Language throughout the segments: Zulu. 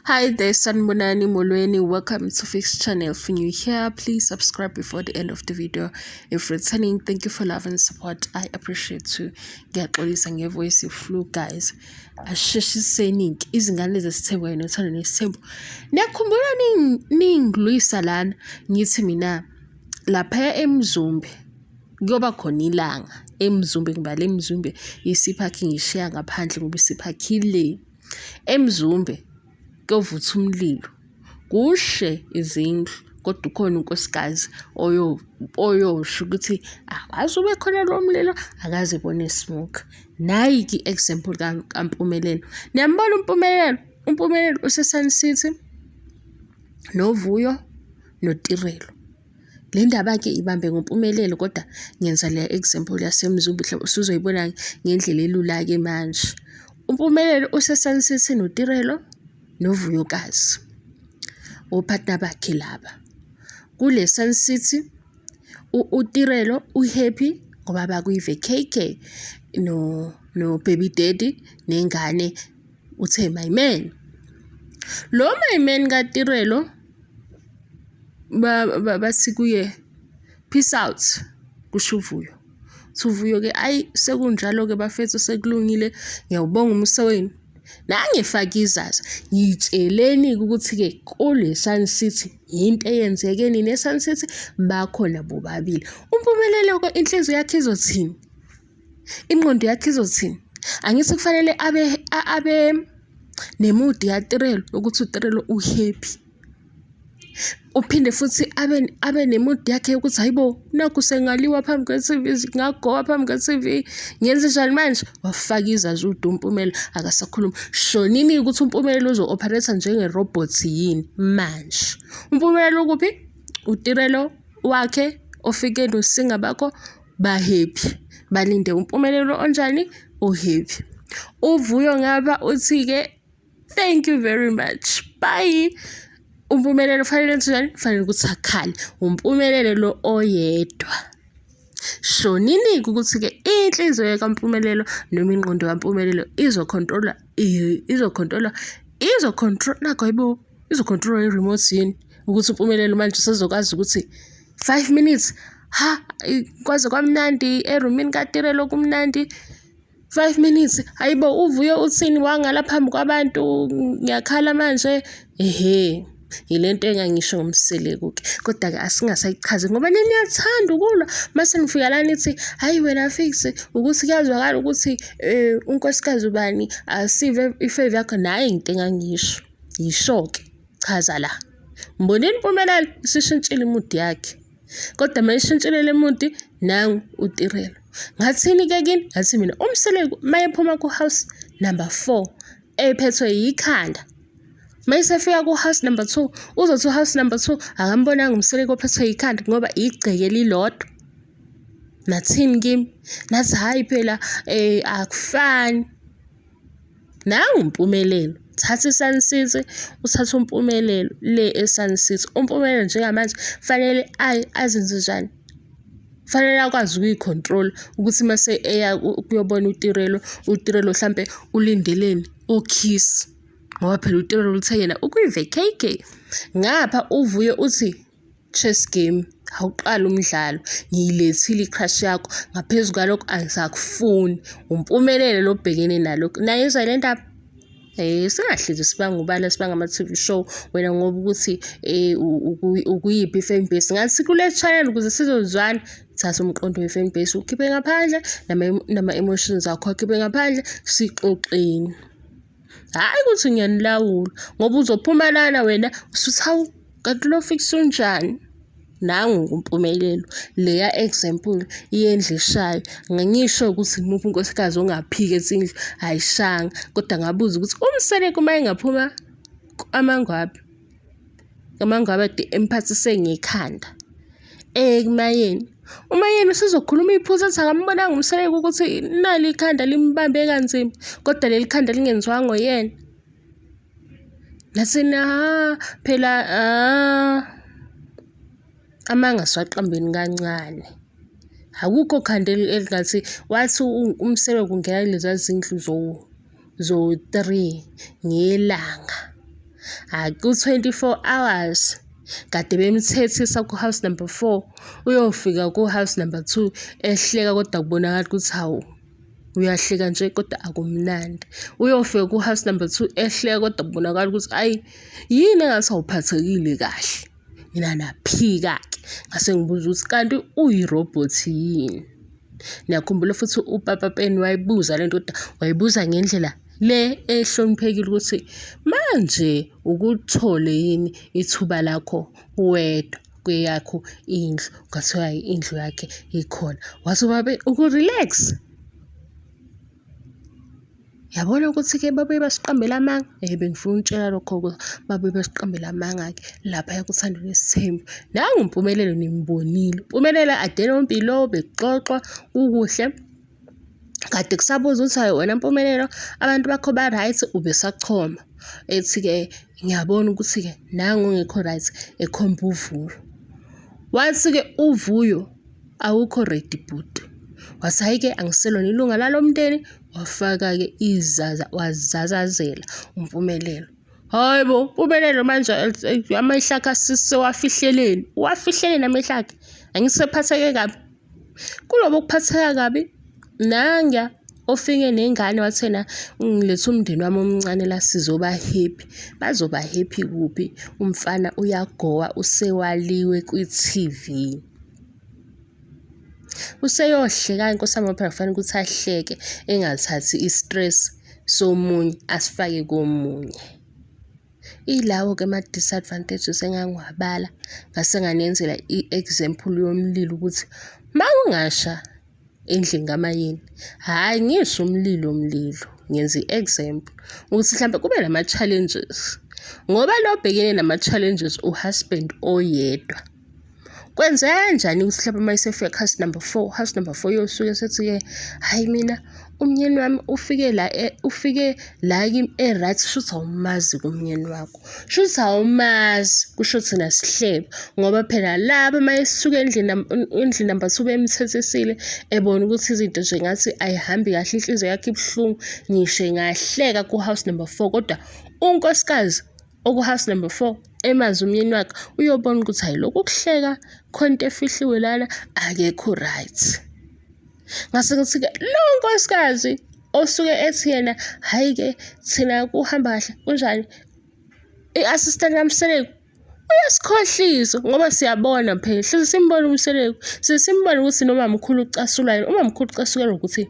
Hi there, Sanibonani Molweni. Welcome to Fix Channel. If you're new here, please subscribe before the end of the video. If returning, thank you for love and support. I appreciate you. Ngiyaxolisa ngevoice flu guys. Asheshiseni izingane zesithembu kanye nothando nesithembu. Niyakhumbula ningilwisa lana ngithi mina laphaya eMzumbe kuyoba khona ilanga eMzumbe ngibale eMzumbe isiphakhi ngishiya ngaphandle ngoba isiphakhi le eMzumbe kuyovutha umlilo kushe izindlu kodwa ukhona unkosikazi oyosho ukuthi akaze ube khona lo mlilo akaze ebone smoke. Nayi-ke i-example kaMpumelelo. Niyambona uMpumelelo? UMpumelelo use-Sun City noVuyo noTirelo. Le ndaba-ke ibambe ngompumelelo kodwa ngenza le example yaseMzumbe mhlawumbe usuzoyibona ngendlela elula-ke manje. UMpumelelo use-Sun City noTirelo noVuyokazi, ophathina bakhe laba. Kule Sun City uTirelo u-happy ngoba bakwi-vacay no-baby daddy nengane uthe my man. Lo my man kaTirelo bathi kuye peace out kusho uVuyo. Uthi uVuyo-ke ayi sekunjalo-ke bafethu sekulungile ngiyawubonga umusa wenu. Nangifake izaza ngitsheleni-ke ukuthi-ke kule Sun City yinto eyenzeke nini e-Sun City bakhona bobabili. UMpumelelo-ke inhliziyo yakhe izothini? Ingqondo yakhe izothini? Angithi kufanele abe abe nemudi yaTirelo ukuthi uTirelo u-happy. Uphinde futhi abe abe nemudi yakhe yokuthi hayi bo nakhu sengaliwa phambi kwe-T_V ngagowa phambi kwe-T_V ngenze njani manje? Wafaka izazi uDu uMpumela akasakhulumi. Shonini-ke ukuthi uMpumelelo uzo-operate njengerobhothi yini manje? UMpumelelo ukuphi? UTirelo wakhe ofike nosinga bakho ba-happy balinde uMpumelelo onjani? O-happy. UVuyo ngapha uthi-ke thank you very much bye. UMpumelelo kufanele enze njani? Kufanele ukuthi akhale. UMpumelelo lo oyedwa. Shonini-ke ukuthi-ke inhliziyo kaMpumelelo noma ingqondo kaMpumelelo izokhontrolwa izokhontrolwa izokhontrol nakho hayibo izokhontrolwa i-remote yini ukuthi uMpumelelo manje usezokwazi ukuthi 5 minutes ha kwaze kwamnandi erumini kaTirelo kumnandi 5 minutes hayibo uVuyo uthini wangala phambi kwabantu ngiyakhala manje ehe yile nto engangisho ngoMseleku-ke kodwa-ke asingasayichazi ngoba niyathanda ukulwa mase nifika la nithi hhayi wena Fix ukuthi kuyazwakala ukuthi unkosikazi ubani asive i-favour yakho naye into engangisho yisho-ke chaza la mbonile uMpumelelo isishintshile imudi yakhe kodwa uma ishintshile le mudi nangu uTirelo ngathini-ke kini ngathi mina uMseleku uma ephuma ku-house number 4 ephethwe yikhanda uma esefika ku-house number 2 uzothi u-house number 2 akambonanga uMseleku ophethwe yikhanda ngoba igceke lilodwa nathini kimi nathi hhayi phela akufani nangu uMpumelelo thatha i-Sun City uthathe uMpumelelo le e-Sun City uMpumelelo njengamanje fanele azenze njani fanele akwazi ukuyi-control ukuthi mase eya kuyobona uTirelo uTirelo hlampe ulindeleni okhisi ngoba phela uTirelo uthe yena ukwi-vacay ngapha uVuyo uthi chess game awuqala umdlalo ngiyilethile i-crush yakho ngaphezu kwalokho angisakufuni uMpumelelo lo obhekene nalokho nayizwa le ndaba singahlezi sibanga ubala sibanga ama-T_V show wena ngoba ukuthi ukuyiphi i-fan base ngathi kule channel ukuze sizozwana thatha umqondo we-fan base ukhiphe ngaphandle nama-emotions akho akhiphe ngaphandle sixoxeni hhayi ukuthi ngiyanilawula ngoba uzophuma lana wena usuthi hawu kanti lo Fix unjani nangu uMpumelelo leya example yendlu eshayo ngisho ukuthi imuphi unkosikazi ongaphiki ethi indlu ayishanga kodwa ngabuza ukuthi uMseleku uma engaphuma kwaMangwabe kaMangwabe emphathise ngekhanda kuMayeni uMayeni usezokhuluma iphutha athi akambonanga uMseleku ukuthi nali ikhanda limbambe kanzima kodwa leli khanda lingenziwanga uyena nathina ha phela amanga siwaqambeni kancane akukho khanda elingathi wathi uMseleku ungena kuleza zindlu zo-3 ngelanga. Hhayi ku-24 hours kade bemthethisa ku-house number 4 uyofika ku-house number 2 ehleka kodwa kubonakala ukuthi hawu uyahleka nje kodwa akumnandi. Uyofika ku-house number 2 ehleka kodwa kubonakala ukuthi ayi yini engathi awuphathekile kahle. Mina naphika-ke ngase ngibuza ukuthi kanti uyirobhothi yini? Niyakhumbula futhi uPapa Penny wayibuza le nto kodwa wayibuza ngendlela le ehloniphekile ukuthi manje ukuthole yini ithuba lakho wedwa kweyakho indlu kwathiwa indlu yakhe ikhona wathi ubabe uku-relax. Yabona ukuthi-ke babuye basiqambele amanga? Bengifuna ukutshela lokho-ke, babuye basiqambele amanga-ke laphaya kuThando Nesithembu. Nangu uMpumelelo nimbonile. Mpumelelo ade noMpilo bekuxoxwa kukuhle. Kade kusabuza ukuthi hhayi wena Mpumelelo abantu bakho ba-right ubesachoma. Ethi-ke ngiyabona ukuthi-ke nangu ongekho right ekhomba uVuyo. Wathi-ke uVuyo awukho ready bhuti. Wathi hhayi-ke angiselona ilunga lalo mndeni, wafaka-ke izaza wazazazela uMpumelelo. Hhayi bo, Mpumelelo manje amehlo akhe asewafihleleni, uwafihleleni amehlo akhe? Angithi sephatheke kabi. Kulobo kuphatheka kabi nanguya ofike nengane wathi ena ngilethe umndeni wami omncane la sizoba happy. Bazoba happy kuphi? Umfana uyagowa usewaliwe kwi-T_V. Useyohleka inkosi yami ngoba phela kufanele ukuthi ahleke engathathi i-stress somunye asifake komunye. Ilawo-ke ama-disadvantages engangiwabala ngase nganenzela i-example yomlilo ukuthi uma kungasha endlini kaMayeni, hhayi ngisho umlilo mlilo, ngenza i-example ukuthi mhlampe kube nama-challenges ngoba lo obhekene nama-challenges u-husband oyedwa. Kwenzeka kanjani ukuthi mhlawumbe uma esefika ku-house number 4, house number 4 uyosuke esethi-ke, hhayi mina umnyeni wami ufike la ufike la kimi e-right, shuthi awumazi-ke umnyeni wakho, shuthi awumazi, kusho thina sihleba. Ngoba phela laba uma esuka endlini endlini number 2 bemthethisile, ebona ukuthi izinto nje ngathi ayihambi kahle, inhliziyo yakhe ibuhlungu, ngisho engahleka ku-house number 4 kodwa unkosikazi oku-house number 4 emazi umyeni wakhe uyobona ukuthi hayi lokhu kuhleka khona into efihliwe lana akekho right. Ngase ngithi-ke lo nkosikazi osuke ethi yena hhayi-ke thina kuhamba kahle kunjani i-assistant kaMseleku uyasikhohlisa ngoba siyabona phela hlezi simbona uMseleku size simbone ukuthi noma mkhulu ucasulwa yini uma mkhulu ucasukelwa ukuthi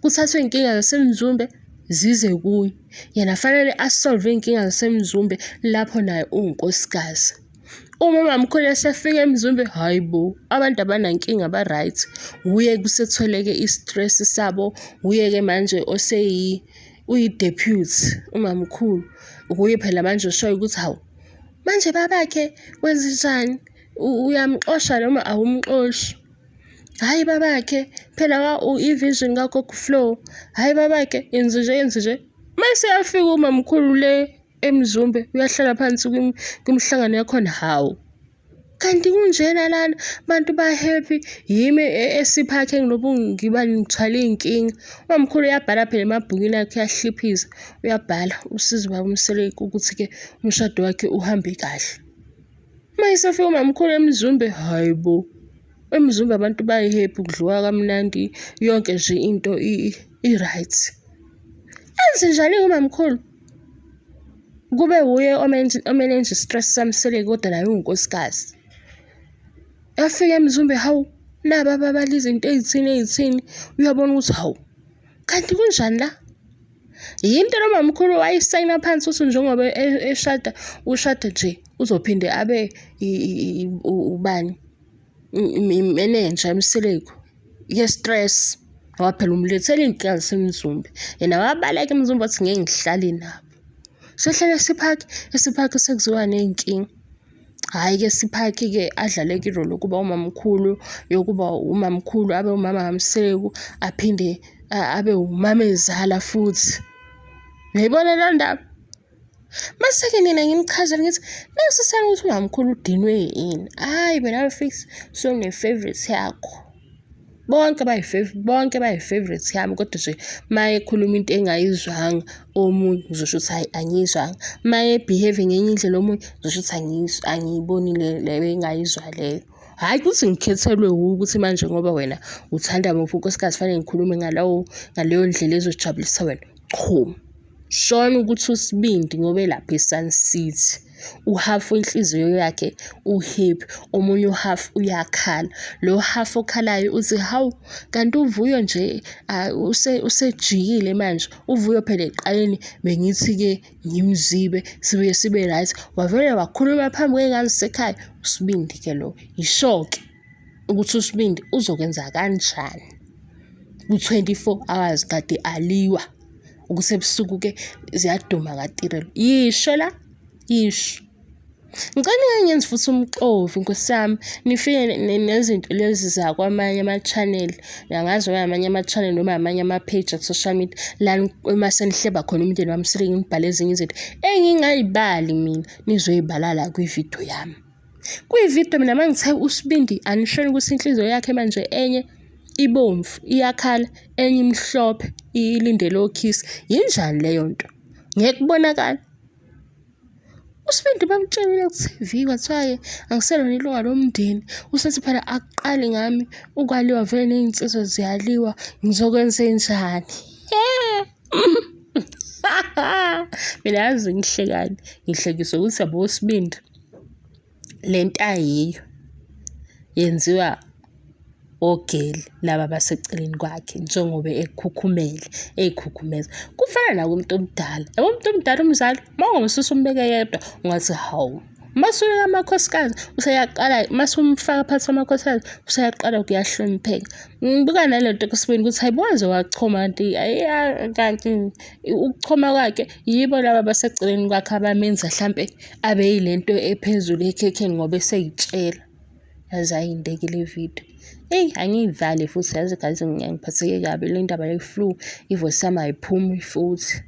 kuthathwe iy'nkinga zaseMzumbe zize kuye yena fanele asolve iy'nkinga zaseMzumbe lapho naye uwunkosikazi. Uma umamkhulu esefika eMzumbe, hhayi bo, abantu abanankinga ba-right. Wuye kusethweleke i-stress sabo, wuye-ke manje uyi-deputy umamkhulu. Wuye phela manje oshoyo ukuthi hawu, manje babakhe kwenzenjani? Uyamxosha noma awumxoshi? Hhayi babakhe, phela i-vision kagogo Flo. Hhayi babakhe, yenze nje, yenze nje. Mase eyafika umamkhulu le eMzumbe uyahlala phansi kwimihlangano yakhona, hawu. Kanti kunjena lana, abantu ba-happy, yimi esiphakhe ngilobu ngiba ngithwala iy'nkinga. Umamkhulu uyabhala phela emabhukwini akhe uyahliphiza, uyabhala usiza ubaba uMseleku ukuthi-ke umshado wakhe uhambe kahle. Uma esefika umamkhulu eMzumbe, hhayi bo, eMzumbe abantu bayi-happy kudliwa kamnandi, yonke nje into i-right. Enze njani-ke umamkhulu? Kube wuye omenenja i-stress saMseleku kodwa naye uwunkosikazi. Afike eMzumbe, hawu, naba ababala izinto ey'thini ey'thini, uyabona ukuthi hawu, kanti kunjani la? Yinto lo mamkhulu wayisayina phansi ukuthi njengoba eshada, ushada nje uzophinde abe ubani, imenenja yaMseleku ye-stress. Ngoba phela umlethela iy'nkinga zaseMzumbe. Yena wabaleka eMzumbe wathi ngeke ngihlale nabo. Sehlala esiphakhi, esiphakhi sekuzoba ney'nkinga. Hhayi-ke siphakhi-ke adlale-ke i-role yokuba umamkhulu, yokuba umamkhulu abe umama kaMseleku aphinde abe umamezala futhi. Niyayibona leyo ndaba? Mase-ke nina nginichazela ngithi nasisana ukuthi umamkhulu udinwe yini. Hhayi wena Fiks sewune-favourite yakho. Bonke bonke bayi-favourite yami kodwa nje uma ekhuluma into engayizwanga omunye ngizosho ukuthi hhayi angiyizwanga. Uma e-behave-a ngenye indlela omunye ngizosho ukuthi angiyiboni leyo engayizwa leyo. Hhayi ukuthi ngikhethelwe wuwe ukuthi manje ngoba wena uthanda muphi unkosikazi fanele ngikhulume ngalowo ngaleyo ndlela ezojabulisa wena. Cha. Shona ukuthi uSibindi ngoba elapha e-Sun City uhafu inhliziyo yakhe u-happy, omunye uhafu uyakhala. Lo hafu okhalayo uthi hawu kanti uVuyo nje usejikile manje. UVuyo phela ekuqaleni bengithi-ke ngimzibe sibuye sibe right, wavele wakhuluma phambi kwey'ngane zasekhaya. USibindi-ke lo, yisho-ke ukuthi uSibindi uzokwenza kanjani ku-twenty-four hours kade aliwa. Kusebusuku-ke ziyaduma kaTirelo. Yisho la, yisho. Ngicela ningangenzi futhi umxovi nkosi yami, nifike nezinto lezi zakwamanye ama-channel. Angazi noma amanye ama-channel noma amanye ama-page aku-social media, la uma senihleba khona umndeni wami sele nginibhale ezinye izinto engingay'bali mina, nizoy'bala la kwividiyo yami. Kwividiyo mina uma ngithe uSibindi anishoni ukuthi inhliziyo yakhe manje enye ibomvu iyakhala, enye imhlophe ilindele okhisi. Yinjani leyo nto? Ngeke kubonakale. USibindi bamtshelile ku-T_V kwathiwa-ke angiselona ilunga lomndeni. Usethi phela akuqali ngami ukwaliwa vele ney'nsizwa ziyaliwa ngizokwenzenjani? Mina yazi ngihlekani, ngihlekiswa ukuthi yabo uSibindi le nto ayiyo yenziwa ogeli laba abaseceleni kwakhe njengoba ekhukhumele, ey'khukhumeza. Kufana nakumuntu omdala, yabo umuntu omdala umzali uma ungamsusa umbeke yedwa ungathi hawu. Uma usubeka amakhosikazi useyaqala, uma usumfaka phakathi kwamakhosikazi useyaqala kuyahlonipheka. Ngibuka nale nto kusibeni ukuthi hhayi bo waze wachoma kanti kanti ukuchoma kwakhe yibo laba abaseceleni kwakhe abamenza hlampe abe yile nto ephezulu ekhekheni ngoba esey'tshela. Yaze yayinde-ke le video. Eyi angiyivali futhi yazi guys ngiphatheke kabi le ndaba ye-flu, i-voice yami ayiphumi futhi.